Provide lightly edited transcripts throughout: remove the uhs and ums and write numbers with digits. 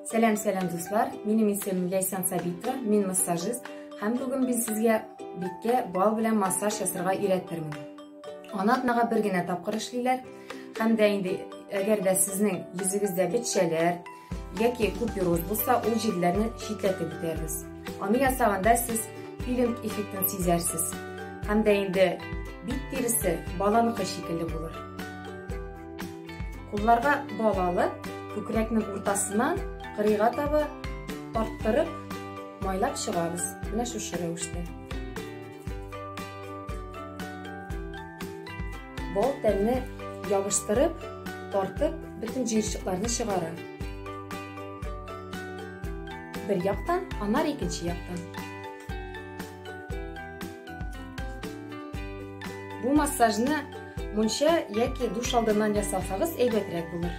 Сәлам, сәлам, дуслар. Минем исемем Ләйсән Сабитова, мин массажист һәм бүген мин сезгә биткә бал белән массаж ясарга өйрәтермен. Аны атнага бер генә тапкыр эшлиләр. Һәм дә инде әгәр дә сезнең йөзегездә бетчәләр яки купероз булса, ул җирләрне читләтеп үтәрбез. Аны ясаганда сез пилинг эффектын сизәрсез. Һәм дә инде бит тиресе баланыкы шикелле булыр. Кулларга бал алып, күкрәкнең уртасыннан кырыйга таба тарттырып, майлап чыгабыз. Менә шушы рәвештә. Бал тәнне ябыштырып, тартып, бөтен җыерчыкларны чыгара. Бер яктан, аннары икенче яктан. Бу массажны мунча яки душ алдыннан ясасагыз әйбәтрәк булыр.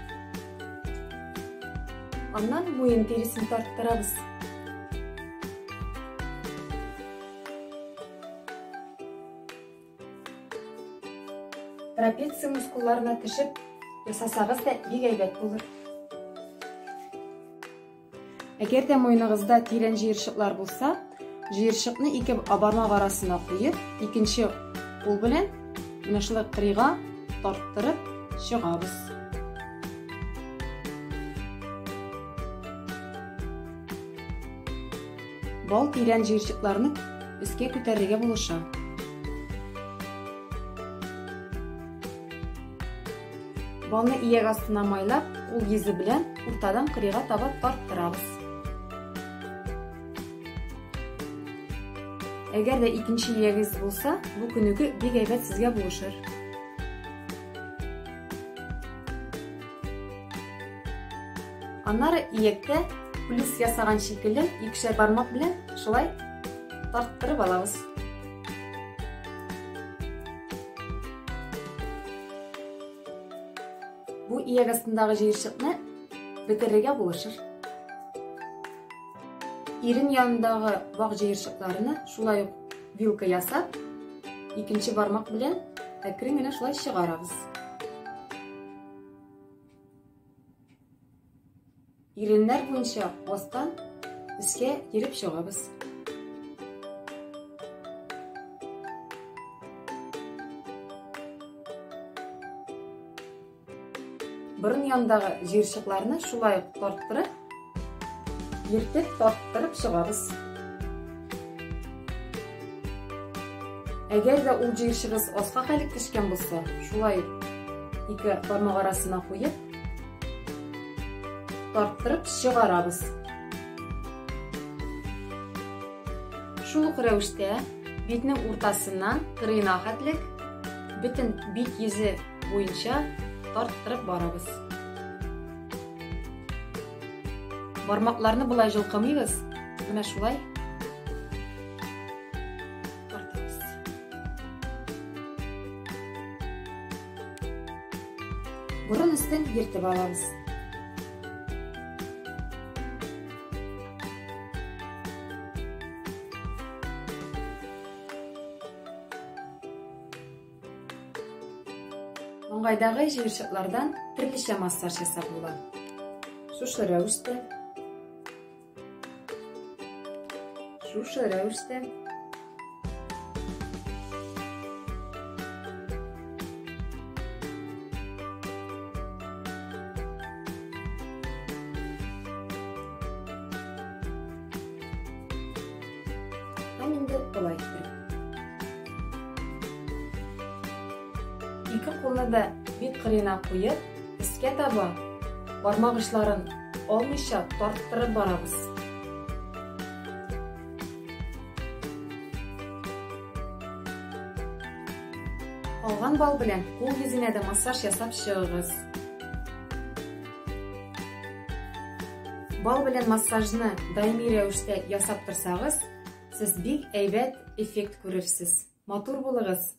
Аннан муен тиресен тарттырабыз. Трапеция мускулларына төшеп ясасагыз да бик әйбәт булыр. Әгәр дә муеныгызда тирән җыерчыклар булса, җыерчыкны ике бармак арасына куеп, икенче кул белән менә шулай кырыйга тарттырып чыгабыз. Бал тирән җыерчыкларны өскә күтәрергә булыша. Балны ияк астына майлап, кул йөзе белән уртадан кырыйга таба тарттырабыз. Әгәр дә икенче иягегез булса, бу күнегү бик әйбәт сезгә булышыр. Аннары ияктә плюс ясаган шикелле икешәр бармак белән шулай тарттырып алабыз. Бу ияк астындагы җыерчыкны бетерергә булышыр. Ирен янындагы вак җыерчыкларны шулай ук вилка ясап, икенче бармак белән әкрен генә шулай чыгарабыз. Иреннәр буенча астан өскә йөреп чыгабыз. Борын янындагы җыерчыкларны шулай ук тарттырып, йөртеп тарттырып чыгабыз. Әгәр дә ул җыерчыгыз аска хәлек төшкән булса, шулай ук ике бармак арасына куеп, тарттырып чыгарабыз. Шул ук рәвештә битнең уртасыннан кырыена хәтлек бөтен бит йөзе буенча тарттырып барабыз. Бармакларны болай җылкымыйбыз, менә шулай тартабыз. Борын өстен ертып алабыз. Маңгайдагы җыерчыклардан төрлечә массаж ясап була. Шушы рәвештә. Шушы рәвештә. Һәм инде болай иттереп. Ике кулны да бит кырыена куеп, өскә таба бармак очларын алмыйча тарттырып барабыз. Калган бал белән кул йөзенә дә массаж ясап чыгыгыз. Бал белән массажны даими рәвештә ясап торсагыз, сез бик әйбәт эффект күрерсез. Матур булыгыз!